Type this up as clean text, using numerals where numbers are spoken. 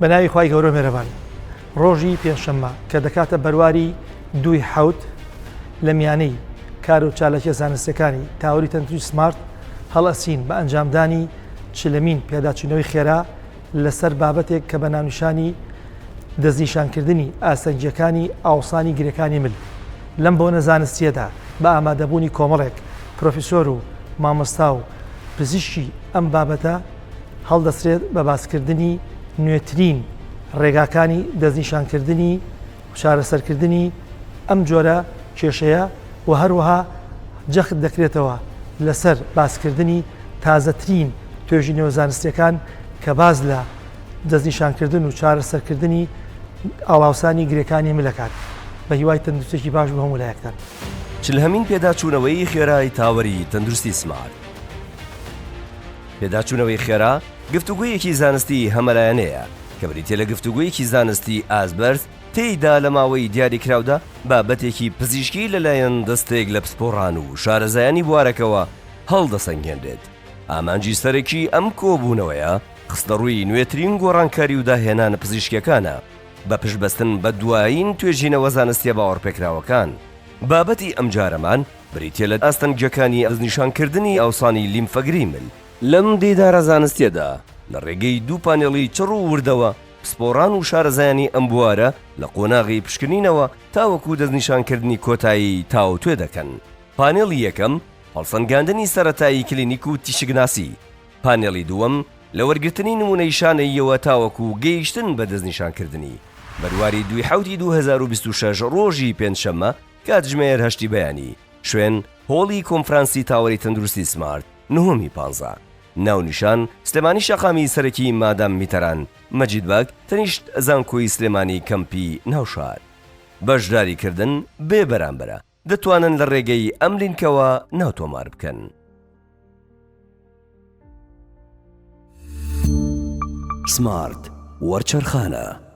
بە ناوی خوای گەورە مێرەبان ڕۆژی پێنجشەممە کە دەکاتە بەرواری دووی حەوت لە میانەی کار و چالاکیە زانستیەکانی تاوەری تەندروستی سمارت هەڵئەسین بە ئەنجامدانی چلەمین پێداچوونەوەی خێرا لەسەر بابەتێک کە بە ناونیشانی دەستنیشانکردنی ئاستەنگیەکانی ئاوسانی گرێکانی مل لەم بۆنە زانستیەدا بە ئامادەبوونی کۆمەڵێک پرۆفیسۆر و مامۆستا و پزیشکی ئەم بابەتە هەڵدەسرێت بە باسکردنی نوێترین ڕێگاکانی دەستنیشانکردنی و چارەسەرکردنی ئەم جۆرە کێشەیە و هەروەها جەخت دەکرێتەوە لەسەر باسکردنی تازەترین توێژینەوە زانستیەکان کە باس لە دەستنیشانکردن و چارەسەرکردنی ئاڵاوسانی گرێکانی ملەکات. بە هیوای تەندروستیەکی باش بۆ هەموو لایەکتان. چلهەمین پێداچوونەوەی خێرای تاوەری تەندروستی سمارت. پێداچوونەوەی خێرا گفتوگۆیەکی زانستی هەمەلایەنەیە، کە بریتییە لە گفتوگۆیەکی زانستی ئاست بەرز، تێیدا لە ماوەی دیاریکراودا بابەتێکی پزیشکی لەلایەن دەستەیەک لە پسپۆڕان و شارەزایانی بوارەکەوە هەڵدەسەنگێنرێت. ئامانجی سەرەکی ئەم کۆبوونەوەیە خستنەڕووی نوێترین گۆڕانکاری و داهێنانە پزیشکییەکانە بە پشتبەستن بە دوایین توێژینەوە زانستییە باوەڕپێکراوەکان. بابەتی ئەمجارەمان بریتییە لە ئاستەنگییەکانی دەستنیشانکردنی ئاوسانی لیمفەگری مل. لەم دیدارە زانستییەدا، لە ڕێگەی دوو پانێڵی چڕ و وردەوە، پسپۆڕان و شارەزایانی ئەم بوارە لە قۆناغی پشکنینەوە تاوەکو دەستنیشانکردنی کۆتایی تاوتوێ دەکەن. پانێڵی یەکەم، هەڵسەنگاندنی سەرەتایی کلینیک و تیشکناسی. پانێڵی دووەم، لە وەرگرتنی نموونەی شانەییەوە تاوەکو گەیشتن بە دەستنیشانکردنی. بەرواری دووی حەوتی 2026 ڕۆژی پێنجشەممە، کاتژمێر هەشتی بەیانی، شوێن، هۆڵی کۆنفرانسی تاوەری تەندروستی سمارت، نهۆمی پانزە. ناونیشان، سلێمانی شەقامی سەرەکی مادام میتەران، مەجید بەگ، تەنیشت زانکۆی سلێمانی کەمپی ناوشار. بەشداری کردن بێ بەرامبەرە، دەتوانن لە ڕێگەی ئەم لینکەوە ناو تۆمار بکەن. سمارت وەرچەرخانە.